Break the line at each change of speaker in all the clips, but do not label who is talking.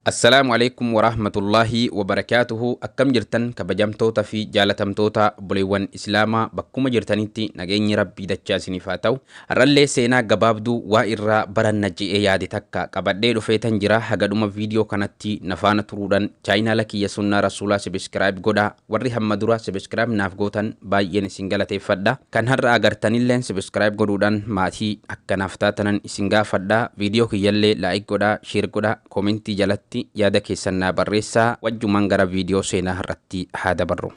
Assalaamu alaikum warahmatullaahi wabarakaatuhu. Akkam jirtan kabajamtoota fi jaalatamtoota obboleewwan Islaamaa, bakkuma jirtanitti nageenyi Rabbii dachaa isiniif haa ta'u. Har'allee seenaa gabaabduu waa irraa baranna je'ee yaade takka qabadhee dhufeetan jira. Haga dhuma viidiyoo kanatti na faana turuudhaan chaayinaala kiyya Sunnaa Rasuulaa subscribe godhaa. Warri hamma dura subscribe naaf gootan baay'een isin galateeffadha. Kan har'a agartanilleen subscribe godhuudhaan maatii akkanaaf taatanan isin gaafadha. Viidiyoo kiyyallee like godhaa, share godhaa, koomentii jalatti yaada keessan naa barreessaa. Wajjumaan gara viidiyoo seenaa har'atti haa dabarru.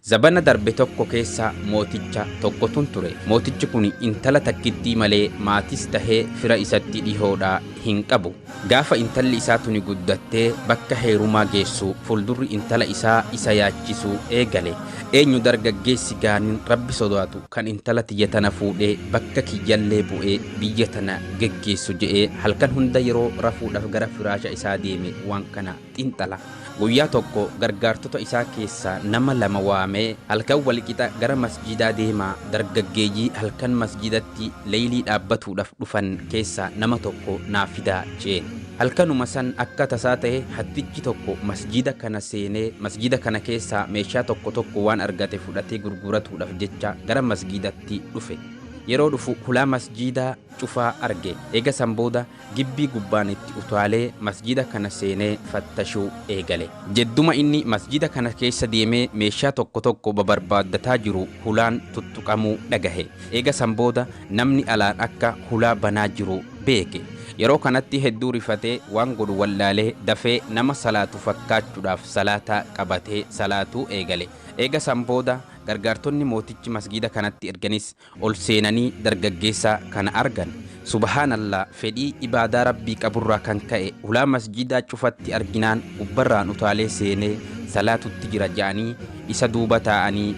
Zabana darbe tokko keessa mooticha tokkotun ture. Mootichi kun intala takkittii malee maatis tahee fira isatti dhihoodhaa hin qabu. Gaafa intalli isaa tuni guddattee bakka heerumaa geessu fuuldurri intala isaa isa yaachisuu eegale. Eenyu dargaggeessi gaaniin Rabbi sodaatu kan intala tiyya tana fuudhee bakka kiyyallee bu'ee biyya tana geggeessu je'ee halkan hunda yeroo rafuudhaaf gara firaasha isaa deeme waan kana xiinxala. Guyyaa tokko gargaartota isaa keessaa nama lama waamee, halkan walqixa gara masjiidaa deemaa, dargaggeeyyii halkan masjiidatti leeylii dhaabbatuudhaaf dhufan keessaa nama tokko naa fidaa je'een. Halkanuma san akka tasaa ta'e hattichi tokko masjiida kana seenee masjiida kana keessaa meeshaa tokko tokko waan argate fudhatee gurguratuudhaaf jecha gara masjiidatti dhufe. Yeroo dhufu hulaa masjiidaa cufaa arge. Eega san booda gibbii gubbaan itti utaalee masjiida kana seenee fattashuu eegale. Jedduma inni masjiida kana keessa deemee meeshaa tokko tokko babarbaaddataa jiru hulaan tuttuqamuu dhagahe. Eega san booda namni alaan akka hulaa banaa jiru beeke. Yeroo kanatti hedduu rifatee waan godhu wallaalee dafee nama salaatu fakkaachuudhaaf salaataa qabatee salaatuu eegale. Eega san booda gargaartonni mootichi masgiida kanatti erganis ol seenanii dargaggeessa kana argan. Subhaanallah, fedhii ibaadaa Rabbii qaburraa kan ka'e hulaa masjiidaa cufatti arginaan gubbarraan utaalee seenee salaatutti jira ja'anii isa duuba taa'anii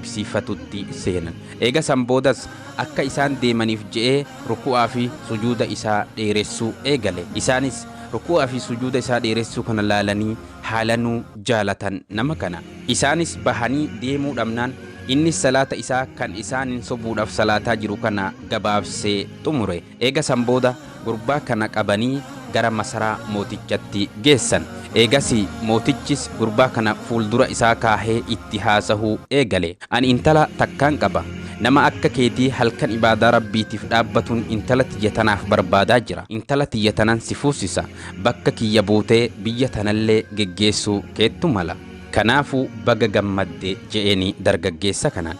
ajaa'ibsiifatutti seenan. Eega san boodas akka isaan deemaniif je'ee ruku'aa fi sujuuda isaa dheeressuu eegale. Isaanis ruku'aa fi sujuuda isaa dheeressuu kana laalanii haalanuu jaalatan nama kana. Isaanis bahanii deemuu dhabnaan innis salaata isaa kan isaanin sobuudhaaf salaataa jiru kana gabaabsee xumure. Eega san booda gurbaa kana qabanii gara masaraa mootichatti geessan. Eegas mootichis gurbaa kana fuuldura isaa kaahee itti haasahuu eegale. Ani intala takkaan qaba. Nama akka keetii halkan ibaadaa Rabbiitiif dhaabbatuun intala tiyya tanaaf barbaadaa jira. Intala tiyya tanan si fuusisa. Bakka kiyya buutee biyya tanallee geggeessuu keettu mala. Kanaafuu baga gammadde je'eeni dargaggeessa kanaan.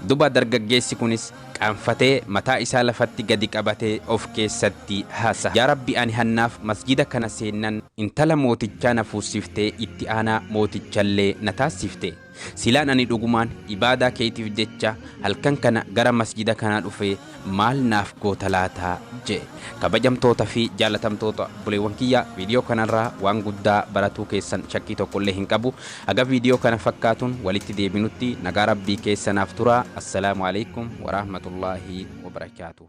Duba dargaggeessi kunis qaanfatee mataa isaa lafatti gadi qabatee of keessatti haasa. Yaa Rabbi, ani hannaaf masjida kana seennan intala mootichaa na fuusiftee itti aanaa mootichallee na taasifte. Silaan ani dhugumaan ibaadaa keetiif jecha halkan kana gara masjida kanaa dhufee maal naaf goota laataa je'e. Kabajamtoota fi jaalatamtoota obboleewwan kiyya, viidiyoo kanarraa waan guddaa baratuu keessan shakkii tokkollee hin qabu. Haga viidiyoo kana fakkaatuun walitti deebinutti nagaa Rabbii keessa naaf tura. Assalaamu alaikum warahmatullaahi wabarakaatuh.